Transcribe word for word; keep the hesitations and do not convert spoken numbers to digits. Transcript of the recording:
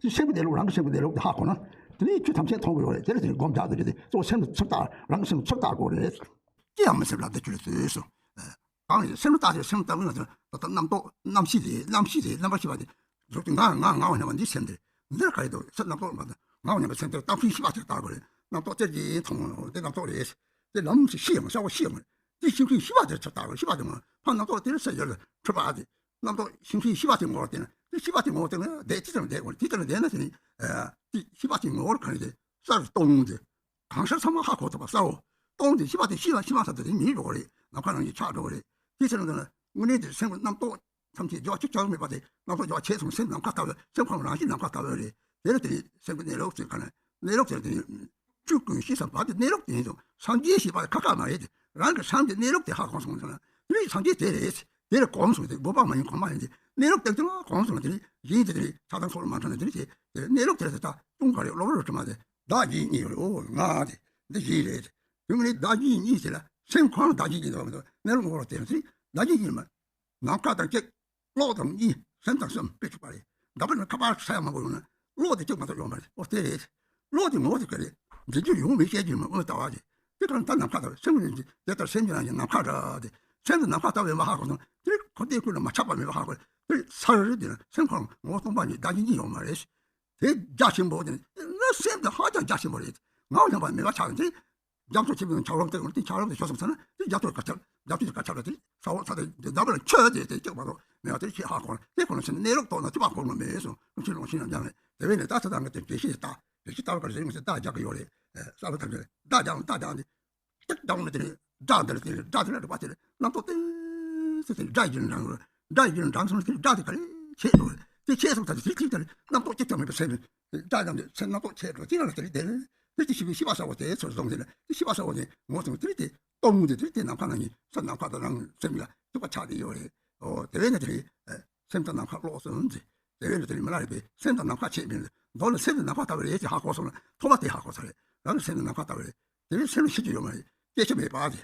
དེ་སེམས་ཀྱི་གནས་ལུགས། རང་གི་སེམས་ཀྱི་གནས་ལུགས་དེ་ཧ་གོ་ན། དེ་ནས་ཆོས་ཐམས་ཅད་མཐོང་གི་ཡོད་རེད། དེ་ལ་དེ་ནས་སྒོམ་རྒྱག་དགོས་རེད། དེ་གཙོ་བོ་སེམས་ལ་ཚུར་ལྟ། རང་གི་སེམས་ལ་ཚུར་ལྟ་དགོས་རེད། ཅི་ཡང་མི་སེམས་ལ་འདི་ཆོས་ལ་བཟོས་སོང་། གང་ཡིན། སེམས་ལ་ལྟ་ཞེས། སེམས་ལ་ལྟ་བས་ན་ད་ལྟ་རྣམ་རྟོག་རྣམ་ཤེས་དེ། རྣམ་ཤེས་དེ། རྣམ་པར་ཤེས་པ་དེ། གཟུགས་དེ་ང་ང་ང་བ་ཉམས་པ་འདི་སེམས་དེ། འདིར་ག་རེ་འདུག་ཟེར། རྣམ་རྟོག་མ་དང་ང་བ་ཉམས་པའི་སེམས་དེ་རྟག་པའི་ཤེས་པ་དེ་ལྟ་དགོས་རེད། རྣམ་རྟོག་ཅེར་གྱིས་མཐོང་། དེ་རྣམ་རྟོག་རེད། དེ་ལམ་ཞིག་ཤེས་ཡོང་། གསལ་པོ་ཤེས་ཡོང་། དེ་ཤིང་ཁའི་ཤེས་པ་དེར་ཚུར་ལྟ་དགོས། ཤེས་པ་དེ་མ་ཕར་རྣམ་རྟོག་དེར་ཟེར་ཡོད་ལ་འཁྲུལ་པ་དེ། རྣམ་རྟོག་ཤིང་ཁའི་ཤེས་པ་དེ་ངོ་བོར་བལྟས་ན། དེ་ཤེས་པ་དེ་ངོ་བོར་བལྟས་ན་བསྡད། དེ་ལྟར་བསྡད་དགོས་རེད། དེ་ལྟར་བསྡད་ན་དེ་ནི། ཨ། དེ་ཤེས་པ་དེ་ངོ་བོར་ག་རེ་དེ། གསལ་སྟོང་དེ། གང་ཤར་ཚང་མ་ཧ་གོ་ཐུབ་པ་གསལ་བོ། སྟོང་དེ་ཤེས་པ་དེ་ཤེས་པ་ཤེས་མ་ཐག་ཏུ་དེ་མེད་འགྲོ་གི་རེད། ནམ་མཁའ་ནང་བཞིན་ཆགས་འགྲོ་གི་རེད། དེ་ཕྱིར་འདི་ན་དངོས་གནས་དེ་སེམས་ཀྱི་རྣམ་རྟོག་ཐམས་ཅད་འགྱུར་བ་གཅིག་ཀྱང་མེད་པ་དེ། རྣམ་རྟོག་འགྱུར་བ་ཆད་སོང་། སེམས་ནམ་མཁའ་ལྟ་བུ། སེམས་ཁམས་རང་བཞིན་ནམ་མཁའ་ལྟ་བུ་རེད། དེ་ལ་དེ་ནི་སེམས་ཀྱི་གནས་ལུགས་ཟེར་ག་ན། གནས་ལུགས་དེ་དེ་ནི། ཆོས་ཀུན་ཤེས་སམ་བར་དུ་གནས་ལུགས་དེ་ཡིན་ཙང་། སངས་རྒྱས་ཞེས་པ་ཁ་ཁ་མ་རེད་དེ། རང་གི་སེམས་ཀྱི་གནས་ལུགས་དེ་ཧ་གོ་སོང་ཟེར་ན། དེ་ནི་སངས་རྒྱས་དེ་རེད། དེ་ལ་གོམས་སོང་སྟེ། དགོས་པ་མ་ཡིན་གོང་མ་ཡིན་ཏེ། གནས་ལུགས་དེ་དེ་ལ་གོམས་སོང་ན། དེ་ནི་གཞན་དེ་དེ་ནི་ཆགས་སྡང་ཚོར་མ་འཕྲོད་ན། དེ་ནི་དེ་གནས་ལུགས་དེ་ལ་དེ་ལྟ་སྟོང་ག་རེ། གློ་བུར་དྲི་མ་དེ་བདག་གཞན་གཉིས་ཡོད་རེད། འོ་ང་དེ་འདི་གཞན་རེད། དེ་ནི་བདག་གཞན་གཉིས་དེ་ལ་སེམས་ཁོ་རང་བདག་གཞན་གཉིས་ཡོད་མི་འདུག་གནས་ལུགས་ངོ་བོར་བལྟས་ན་དེ་བདག་གཞན་གཉིས་མ། ནམ་མཁའ་དང་གཅིག། གློག་དང་གཉིས། སེམས་དང་གསུམ་དཔེ་བྱུག་པ་རེད། འདྲ་པར་ནི་ཁ་པར་ས་ཡ་མང་པོ་ཡོང་ན་གློག་དེ་གཅིག་མ་གཏོགས་ཡོད་མ་རེད། ཨོ་དེ་རེད། གློག་དེ་ངོ་བོ་དེ་ག་རེད། འཛིན་རྒྱུ་ཡོང་མེད་བཤད་རྒྱུ་མ། དངོས་ལྟ་བ་དེ། དེ་ག་ནི་ད་ནམ་མཁའ་ལྟ་བུ། སེམས་ཀྱི་འཛིན་དེ་ལྟར་སེམས་ཀྱི་རང་བཞིན་ནམ་མཁའ་འདྲ་སྟེ། སེམས་དེ་ནམ་མཁའ་ལྟ་བུ་ཡིན་པ་ཧ་གོ་སོང་། དེ་ཁོ་དེ་ཀུན་ལ་མ་ཆགས་པ་མེད་པ་ཧ་གོ། དེ་ཚར་རེད། དེ་ན་སེམས་ཁོ་རང་ངོ་བོ་སྟོང་པ་ཉིད་བདག་གཞན་གཉིས་ཡོད་མ་རེད། དེ་རྒྱ་ཆེན་པོ་དེ་ནི་སེམས་དེ་ཧ་ཅང་རྒྱ་ཆེན་པོ་རེད། ངའོ་སྙམ་པ་མེད་པ་ཆགས་ཏེ། རྒྱ་མཚོ་ཆེན་པོའི་ཆགས་ལམ་དེ། དེ་ཆགས་ལམ་དེ་ཞོ་སོང་ཚར་ན། དེ་རྒྱ་མཚོ་ག་ཆགས། རྒྱ་མཚོ་ག་ཆགས་ལ་དེ་ས་འོག་ས་དེ་འདབ་ལ་ཆོས་དེ་དེ་སྐྱོ་བ་རོ་མེད་པ་དེ་ཆེས་ཧ་གོ་ལ། དེ་ཁོ་ན་ཆེན་གནས་ལུགས་རྟོགས་ན་ཐུབ་པ་གོ་མ་མེད་སོང་། ཀུན་ཆེན་ལོངས་ཤིང་ཡང་སྦྱངས་ནས། དེ་བས་ནས་ད་ཚ་དང་གི་དེ་འགྲེལ་བཤད་ད་འགྲེལ་བཤད་ལྟ་བ་ག་རེ་ཟེར་མི་ཟེར། ད་རྒྱག་གི་ཡོད་རེད། ས་བ་ཐམས་ཅད་ད་རྒྱག་ད་རྒྱག་ནས། ཏིག་ཏག་ནི་དེ་ནི་སྒྲ་འདི་ལ་དེ་ནི་སྒྲ་དེ་ལ་རིག་པ་དེ་ལ་རྣམ་རྟོག་ཏིག་ཙི་དེ་ནི་སྒྲ་ཡིན་རང་རེད། སྒྲ་ཡིན་རང་སོང་ན་དེ་ནི་སྒྲ་དེ་ག་རེ་ཆད་འགྲོ་རེད། དེ་ཆད་སོང་ཙང་དེ་དེ་དེ་ལ་རྣམ་རྟོག་ཅི་ཀྱང་མེད་པའི་སེམས། སྒྲ་རྣམས་དེ་སེམས་རྣམ་རྟོག་ཆད་འགྲོ། དེ་ལ་དེ་ནི་དེ་ནི་དེ་ཤེས་པའི་ཤེས་པ་གསལ་བོ་དེ་ཚུར་བཟུང་དེ་ལ། དེ་ཤེས་པ་གསལ་བོ་དེ་ངོ་སོང་དེ་ནི་དེ་སྟོང་དེ་དེ་ནི་དེ་ནམ་མཁའ་ནང་བཞིན་ས་ནམ་མཁའ་དང་རང་སེམས་ལ་ཐུག་པ་ཆགས་བསྡད་ཡོད་རེད། ཨོ་དེ་བས་ན་དེ་ནི་སེམས་དང་ནམ་མཁའ་ལོག་སོང་ཟེར། དེ་བས་ན་དེ་ནི་མི་ལ་རིག་པས་སེམས་དང་ནམ་མཁའ་ཆད་མིན་ལ། མདོར་ན་སེམས་དེ་ནམ་མཁའ་ལྟ་བུ་རེད་ཅེས་ཧ་གོ་སོང་ན། ཐོག་མ་དེ་ཧ་གོ་ཚར་རེད། རང་གི་སེམས་དེ་ནམ་མཁའ་ལྟ་བུ་རེད། དེ་བས་སེམས་ལ་ཤེས་ཀྱི་ཡོད་མ་རེད། སྐྱེ་ཤི་མེད་པ་དེ།